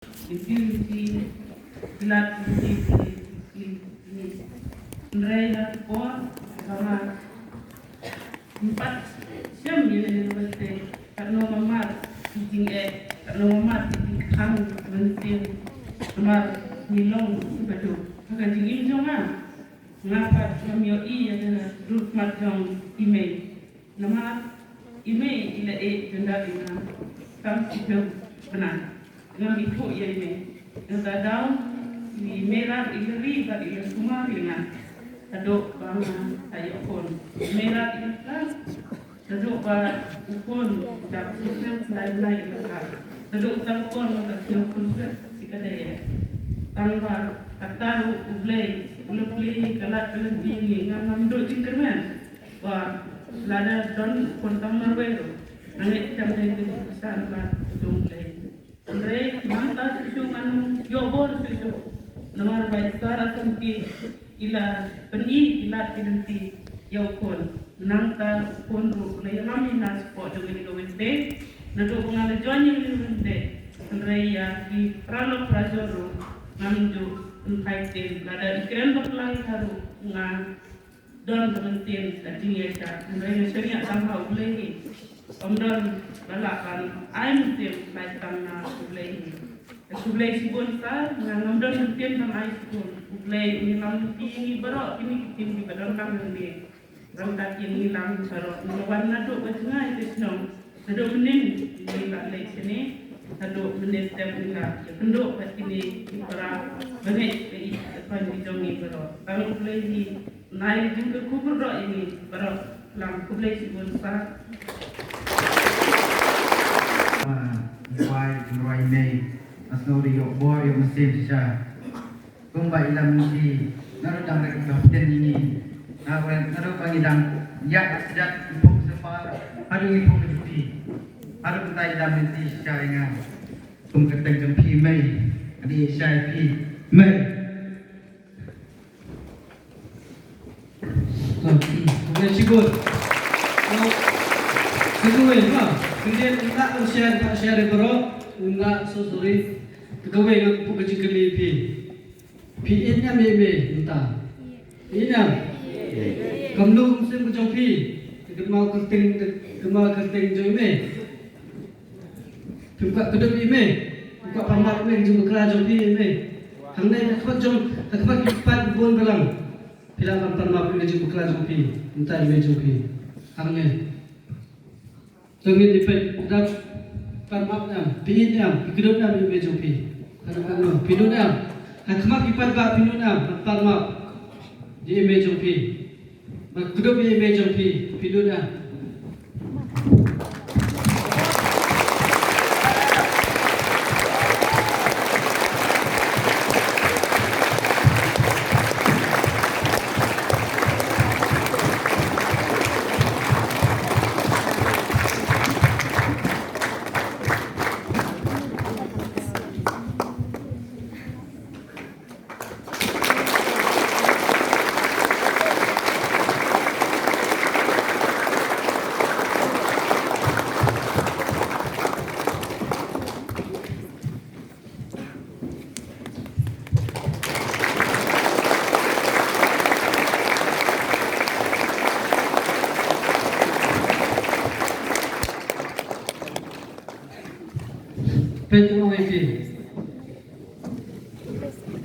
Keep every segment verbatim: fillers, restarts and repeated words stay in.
Ïa ki, ïa ki, ïa ki, ïa ki, ïa ki. Hynrei ha ka por ba nga, ym pat shem ïa lade lade te, katno ma mar ki jingeh, katno ma mar ki jingkhang mynsiem, namar ngi long kiba duk. Ha ka jingim jong nga, nga pat ngam ïohi ïa ka dur khmat jong i mei. Namar i mei i la ïeit jyndat ïa nga tang shiphew bnai. Ngam ithuh ïa i mei. Nangta daw i mei Rat i la ri bad i la sumar ïa nga haduh ba nga la ïoh khun. I mei Rat i la khlad haduh ba u khun da shiphew bnai bnai i la khlad. Haduh uta u khun da shiphew khun shuh shi ka dei. Tang ba kata ruh U Blei u la plie ka lad ka lynti ïa ngi, ngam, ngam duh jingkyrmen. Ba lada don u khun tang marwei ruh, nga ngeit skhem dei ka jingpyrsad ba ka jong U Blei. Hynrei nangta shuh shuh ngan ïoh bor shuh shuh. Namar ba i Sara Samki i la pyni ki lad ki lynti ïa u khun. Nangta u khun ruh u la ïalam ïa nga shapoh jong kane ka wente. Naduh ba nga la join ïa kane ka wente, hynrei ïa ki paralok parajor ruh ngam ju pynphai ktien. Lada i kren bakla ïa nga ruh nga don ka mynsiem ka jingïaishah, hynrei nga shaniah tang ha U Blei hi. Ym don ba lah ban ai mynsiem lai tang na U Blei hi. Ka khublei shibun Sar, nga ngam don mynsiem ban ai shibun. U Blei un ïalam ïa ngi baroh kine ki team kiba don lang hangne. Rangkat ïa ngi lang baroh, ngi la wan naduh ka jngai ka shnong. Haduh mynnin ngi la leit shane, haduh mynnin step ngi la ïakynduh bad kine ki para bangeit ba ïeit ki jong ngi baroh. Tang U Blei hi un ai jingkyrkhu baroh ïa ngi baroh. Lam khublei shibun Sar. Ah, wai, wai mei. Asno ri yok bor yok mynsiem shisha. Kumba i la mynti, naduh dang rek dang pynïaid ïa ngi. Naduh, naduh ba ngi dang ïaid sdang i pung syrpa, haduh i pung jong phi. Haduh mynta i la mynti shisha ïa nga. Kum kyrteng jong phi mei, ka dei shisha ïa phi mei. Khublei shibun. Ka kawei, ha. Kyndiat ym lah ban share, ban share baroh. Ym lah, so sorry. Ka kawei nga buh ka jingkylli phi. Phi ïeit ne em ïa i mei mynta? Ïeit ne em? Kumno ka mynsiem ka jong phi? Ka kynmaw kyrteng, ka kynmaw kyrteng jong i mei? Phim kwah kdup ïa i mei? Phim kwah pan map ïa i mei, ka jingbakla jong phi ïa i mei? Hangne ha khmat jong, ha khmat ki paid bun balang phi lah ban pan map ïa i jingbakla jong phi, mynta i mei jong phi. Hangne. To ngin ïa peit, dap pan map ne em, phi ïeit ne em, phi kdup ne em ïa i mei jong phi. Kano kano, phi nud ne em. Ha khmat ki paidbah phi nud ne em, ban pan map ïa i mei jong phi. Ban kdup ïa i mei jong phi, phi nud ne em. Peit, nga ong ïa phi.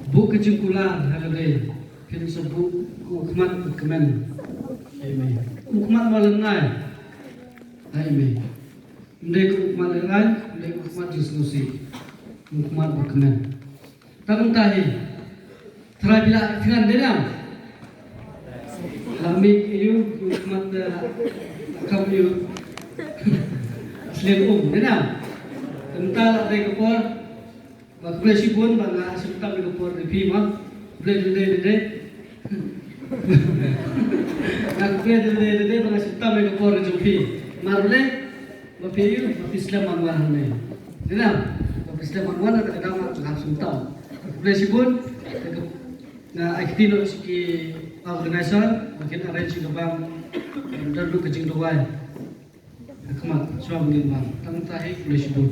Buh ka jingkular ha lade, phin sa buh u khmat u kmen. Amen. U khmat ba lyngngai. Amen. Ym dei u khmat lyngngai, ym dei u khmat jingsngewsih. U khmat ba kmen. Tang mynta hi. Trai phi la thngan dei nang. La mih ïa u, u khmat, eh, kam ïa u. Slem um dei nang. Mynta la dei ka por. Ba khublei shibun ba nga shim tam ïa ka por da phi ma. Khublei dei dei dei. Nga khublei dei dei dei ba nga shim tam ïa ka por da jong phi. Mar le. Ba phi ïoh, ba phi slem ban wan hangne. Dei nang, ba phi slem ban wan, da ka dang wan, nga hap sngewthuh. Khublei shibun, nga ai kti noh sha ki organizer, ba kin arrange ka bam, don ruh ka jingduwai. Ka khmat, shuwa ban wan. Tang mynta hi, khublei shibun.